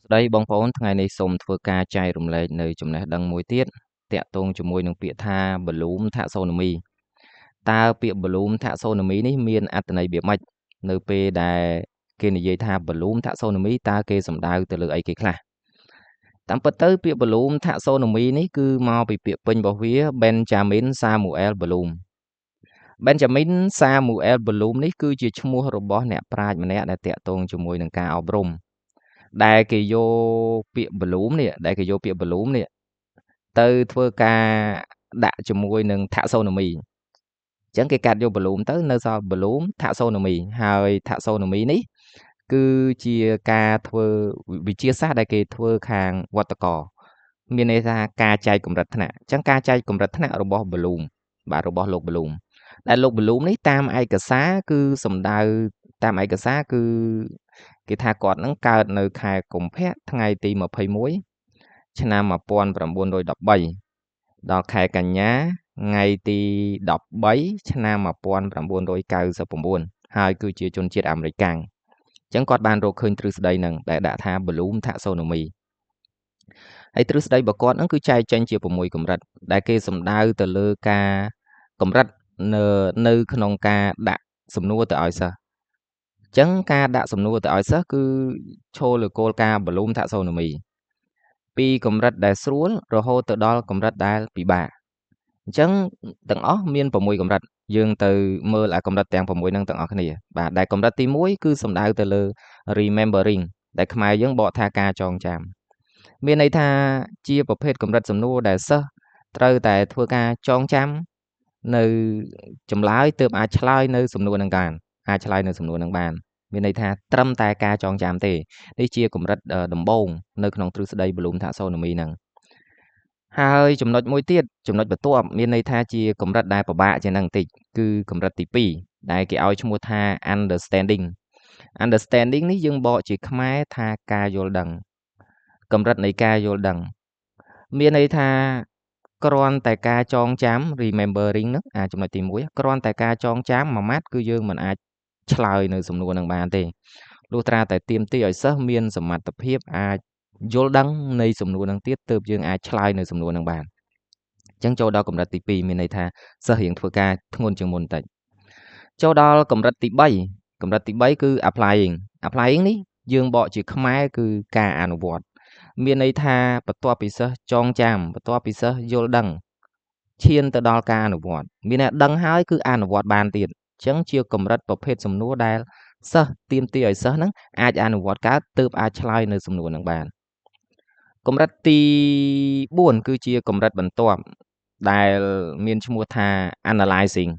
ស្តីបងប្អូនថ្ងៃនេះសូមធ្វើការចែករំលែកនៅចំណេះដឹងមួយទៀតតាក់ទងជាមួយនឹងពាក្យថា Bloom Taxonomy តើពាក្យ Bloom Taxonomy នេះមានអត្ថន័យវាម៉េចនៅពេលដែលគេនិយាយថា Bloom Taxonomy តើគេសំដៅទៅលើអីគេខ្លះតាមពិតទៅពាក្យ Bloom Taxonomy នេះគឺមកពីពាក្យពេញរបស់វា Benjamin Samuel Bloom Benjamin Samuel Bloom នេះគឺជាឈ្មោះរបស់អ្នកប្រាជ្ញម្នាក់ដែលតាក់ទងជាមួយនឹងការអប់រំដែលគេយកពាក្យ Bloom នេះដែលគេយកពាក្យ Bloom នេះទៅធ្វើការដាក់ជាមួយនឹង Taxonomy អញ្ចឹងគេកាត់យក Bloom ទៅនៅសល់ Bloom Taxonomy ហើយ Taxonomy នេះគឺជាការធ្វើវិទ្យាសាស្ត្រដែលគេធ្វើខាងវត្តកមានន័យថាការចែកកម្រិតថ្នាក់អញ្ចឹងការចែកកម្រិតថ្នាក់របស់ Bloom បាទរបស់លោក Bloom ដែលលោក Bloom នេះតាមឯកសារគឺសំដៅតាមឯកសារគឺគេថាគាត់នឹងកើតនៅខែកុម្ភៈថ្ងៃទី21ឆ្នាំ1913ដល់ខែកញ្ញាថ្ងៃទី13ឆ្នាំ1999ហើយគឺជាជនជាតិអាមេរិកាំងអញ្ចឹងគាត់បានរកឃើញទ្រឹស្ដីនឹងដែលដាក់ថា Bloom Taxonomy ហើយទ្រឹស្ដីរបស់គាត់នឹងគឺចែកចេញជា6កម្រិតដែលគេសំដៅទៅលើការកម្រិតនៅក្នុងការដាក់សំណួរទៅឲ្យសិស្សអញ្ចឹងការដាក់សំណួរទៅឲ្យសិស្សគឺឈរលើគោលការណ៍ Bloom Taxonomy ពីកម្រិតដែលស្រួលរហូតទៅដល់កម្រិតដែលពិបាកអញ្ចឹងទាំងអស់មាន6កម្រិតយើងទៅមើលអាកម្រិតទាំង6ហ្នឹងទាំងអស់គ្នាបាទដែលកម្រិតទី1គឺសំដៅទៅលើ remembering ដែលខ្មែរយើងបកថាការចងចាំមានន័យថាជាប្រភេទកម្រិតសំណួរដែលសិស្សត្រូវតែធ្វើការចងចាំនៅចម្លើយទើបអាចឆ្លើយនៅសំណួរនឹងបានអាចឆ្លើយនៅសំណួរនឹងបានមានន័យថាត្រឹមតែការចងចាំទេនេះជាកម្រិតដំបូងនៅក្នុងទ្រឹស្ដី Bloom Taxonomy ហ្នឹងហើយចំណុចមួយទៀតចំណុចបន្ទាប់មានន័យថាជាកម្រិតដែលពិបាកជាងហ្នឹងបន្តិចគឺកម្រិតទី2ដែលគេឲ្យឈ្មោះថា understanding understanding នេះយើងបកជាខ្មែរថាការយល់ដឹងកម្រិតនៃការយល់ដឹងមានន័យថាគ្រាន់តែការចងចាំ remembering ហ្នឹងអាចំណុចទី1គ្រាន់តែការចងចាំមួយម៉ាត់គឺយើងមិនអាចឆ្លើយនៅសំណួរនឹងបានទេលុះត្រាតែទាមទារឲ្យសិស្សមានសមត្ថភាពអាចយល់ដឹងនៃសំណួរនឹងទៀតទើបយើងអាចឆ្លើយនៅសំណួរនឹងបានអញ្ចឹងចូលដល់កម្រិតទី2មានន័យថាសិស្សរៀងធ្វើការធ្ងន់ជាងមុនបន្តិចចូលដល់កម្រិតទី3កម្រិតទី3គឺ applying applying នេះយើងបកជាខ្មែរគឺការអនុវត្តមានន័យថាបន្ទាប់ពីសិស្សចងចាំបន្ទាប់ពីសិស្សយល់ដឹងឈានទៅដល់ការអនុវត្តមានតែដឹងហើយគឺអនុវត្តបានទៀតអញ្ចឹងជាកម្រិតប្រភេទសំណួរដែលសិស្សទាមទារឲ្យសិស្សហ្នឹងអាចអនុវត្តកើតទើបអាចឆ្លើយនៅសំណួរហ្នឹងបានកម្រិតទី4គឺជាកម្រិតបន្ទាប់ដែលមានឈ្មោះថា analyzing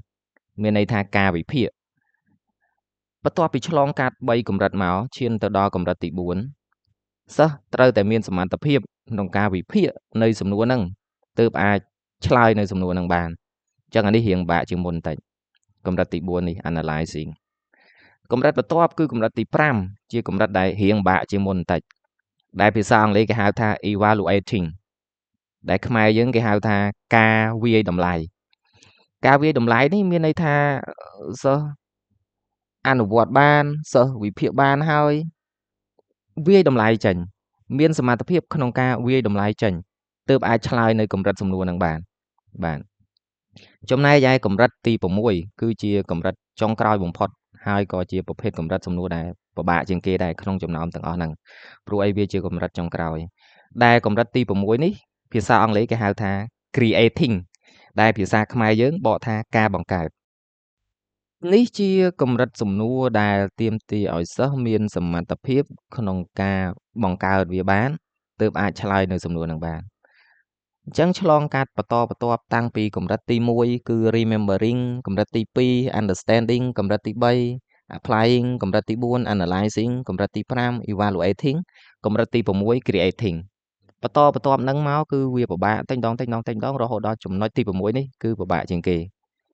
មានន័យថាការវិភាគបន្ទាប់ពីឆ្លងកាត់3កម្រិតមកឈានទៅដល់កម្រិតទី4សិស្សត្រូវតែមានសមត្ថភាពក្នុងការវិភាគនៅសំណួរហ្នឹងទើបអាចឆ្លើយនៅសំណួរហ្នឹងបានអញ្ចឹងអានេះរៀងបាក់ជាងមុនបន្តិចកម្រិតទី4នេះ analyzing កម្រិតបន្ទាប់គឺកម្រិតទី5ជាកម្រិតដែលរៀងបាក់ជាងមុនបន្តិចដែលភាសាអង់គ្លេសគេហៅថា evaluating ដែលខ្មែរយើងគេហៅថាការវាយតម្លៃការវាយតម្លៃនេះមានន័យថាសិស្សអនុវត្តបានសិស្សវិភាគបានហើយវាយតម្លៃចេញមានសមត្ថភាពក្នុងការវាយតម្លៃចេញទើបអាចឆ្លើយនៅកម្រិតសំណួរនឹងបានបាទចំណែកឯកម្រិតទី6គឺជាកម្រិតចុងក្រោយបំផុតហើយក៏ជាប្រភេទកម្រិតសំណួរដែលពិបាកជាងគេដែរក្នុងចំណោមទាំងអស់ហ្នឹងព្រោះអីវាជាកម្រិតចុងក្រោយដែលកម្រិតទី6នេះភាសាអង់គ្លេសគេហៅថា creating ដែលភាសាខ្មែរយើងបកថាការបង្កើតនេះជាកម្រិតសំណួរដែលទាមទារឲ្យសិស្សមានសមត្ថភាពក្នុងការបង្កើតវាបានទើបអាចឆ្លើយនៅសំណួរនឹងបានអញ្ចឹងឆ្លងកាត់បន្តបន្ទាប់តាំងពីកម្រិតទី1គឺ remembering កម្រិតទី2 understanding កម្រិតទី3 applying កម្រិតទី4 analyzing កម្រិតទី5 evaluating កម្រិតទី6 creating បន្តបន្ទាប់ហ្នឹងមកគឺវាពិបាកតិចម្ដងតិចម្ដងតិចម្ដងរហូតដល់ចំណុចទី6នេះគឺពិបាកជាងគេអ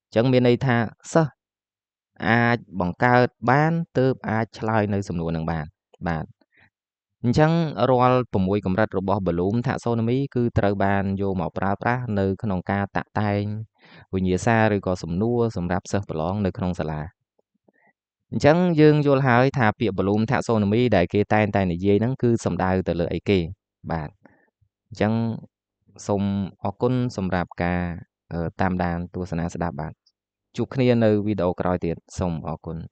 ញ្ចឹងមានន័យថាសិស្សអាចបង្កើតបានទើបអាចឆ្លើយនៅសំណួរនឹងបានបាទអញ្ចឹងរាល់6កម្រិតរបស់ Bloom Taxonomy គឺត្រូវបានយកមកប្រើប្រាស់នៅក្នុងការតាក់តែងវិញ្ញាសាឬក៏សំណួរសម្រាប់សិស្សប្រឡងនៅក្នុងសាលា អញ្ចឹងយើងយល់ហើយថាពាក្យ Bloom Taxonomy ដែលគេតែងតែនិយាយហ្នឹងគឺសំដៅទៅលើអីគេបាទអញ្ចឹងសូមអរគុណសម្រាប់ការតាមដានទស្សនាស្ដាប់បាទជួបគ្នានៅវីដេអូក្រោយទៀតសូមអរគុណ។